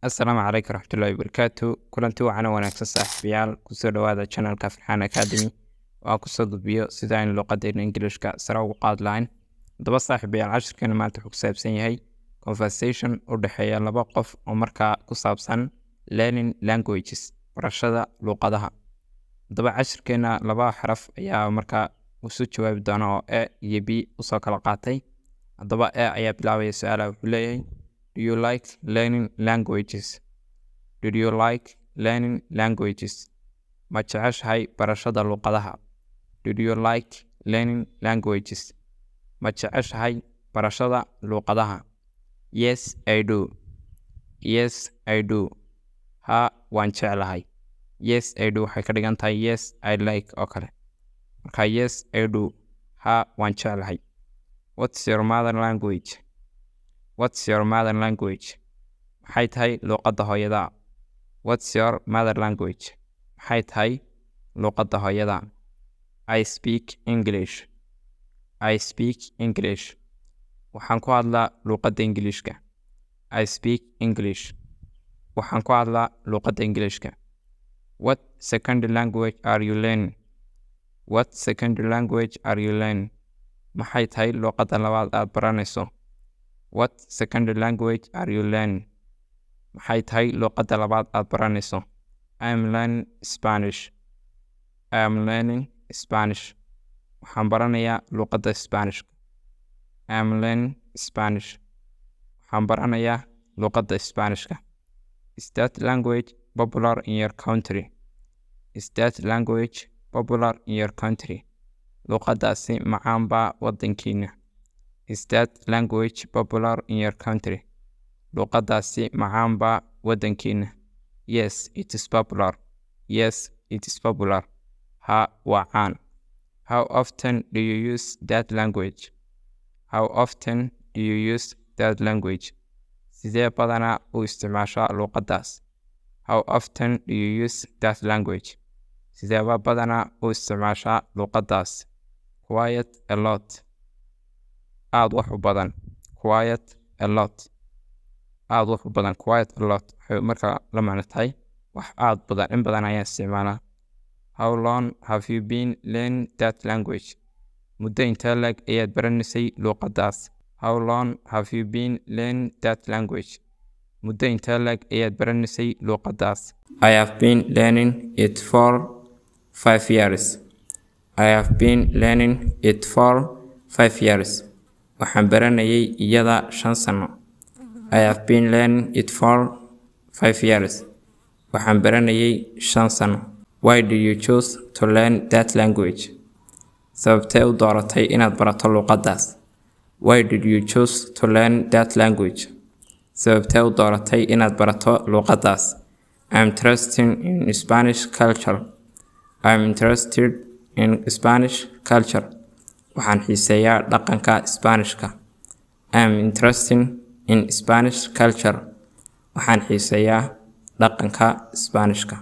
Asalaamu calaykum waraxmatullaahi wabarakaatu. Kulanti wacan oo wanaagsan, saaxiibayaal. Kusoo dhawaada channelka Farxaan Academy oo aan kusoo gudbiyo sida aynu luqadeena Englishka sare ugu qaadi lahayn. Haddaba saaxiibayaal, cashirkeena maanta wuxuu ku saabsan yahay conversation u dhexeeya laba qof oo markaa ku saabsan learning languages, barashada luqadaha. Haddaba cashirkeena laba xaraf ayaa markaa isu jawaabi doona oo A iyo B usoo kala qaatay. Haddaba A ayaa bilaabaya su-aalaha. Wuxuu leeyahay, "Do you like learning languages? Do you like learning languages?" Ma jeceshahay barashada luqadaha? Do you like learning languages? Ma jeceshahay barashada luqadaha? Yes, I do. Yes, I do. Haa, waan jeclahay. Yes, I do waxay ka dhigan tahay yes, I like oo kale. Marka yes, I do, haa, waan jeclahay. What's your mother language? What's your mother language? Maxay tahay luqadda hooyada? What's your mother language? Maxay tahay luqadda hooyada? I speak English. I speak English. Waxaan ku hadlaa luqadda Ingiliishka. I speak English. Waxaan ku hadlaa luqadda Ingiliishka. What second language are you learning? What second language are you learning? Maxay tahay luqadda labaad aad baranayso? What second language are you learning? Maxay tahay luqadda labaad aad baranayso? I am learning Spanish. I am learning Spanish. Waxaan baranayaa luqadda Isbaanishka. I am learning Spanish. Waxaan baranayaa luqadda Isbaanishka. Is that language popular in your country? Is that language popular in your country? Luqaddaasi ma caan baa waddankiina? Is that language popular in your country? Luqaddaasi ma caan baa waddankiina? Yes, it is popular. Yes, it is popular. Haa, waa caan. How often do you use that language? How often do you use that language? Sidee badanaa u isticmaashaa luqaddaas? How often do you use that language? Sideeba badanaa u isticmaashaa luqaddaas? Quite a lot. Aad wax u badan. Quite a lot. Aad wax u badan. Quite a lot waxay markaa la macno tahay wax aad badan, in badan ayaan isticmaalaa. How long have you been learning that language? Muddo intee le'eg ayaad baranaysay luqaddaas? How long have you been learning that language? Muddo intee le'eg ayaad baranaysay luqaddaas? I have been learning it for 5 years. I have been learning it for 5 years. Waxaan baranayay iyada 5 sano. I have been learning it for 5 years. Waxaan baranayay 5 sano. Why do you choose to learn that language? Sababtee u dooratay inaad barato luqaddaas? Why did you choose to learn that language? Sababtee u dooratay inaad barato luqaddaas? I'm interested in Spanish culture. I'm interested in Spanish culture. Waxaan xiiseeyaa dhaqanka Isbaanishka. I'm interested in Spanish culture. Waxaan xiiseeyaa dhaqanka Isbaanishka.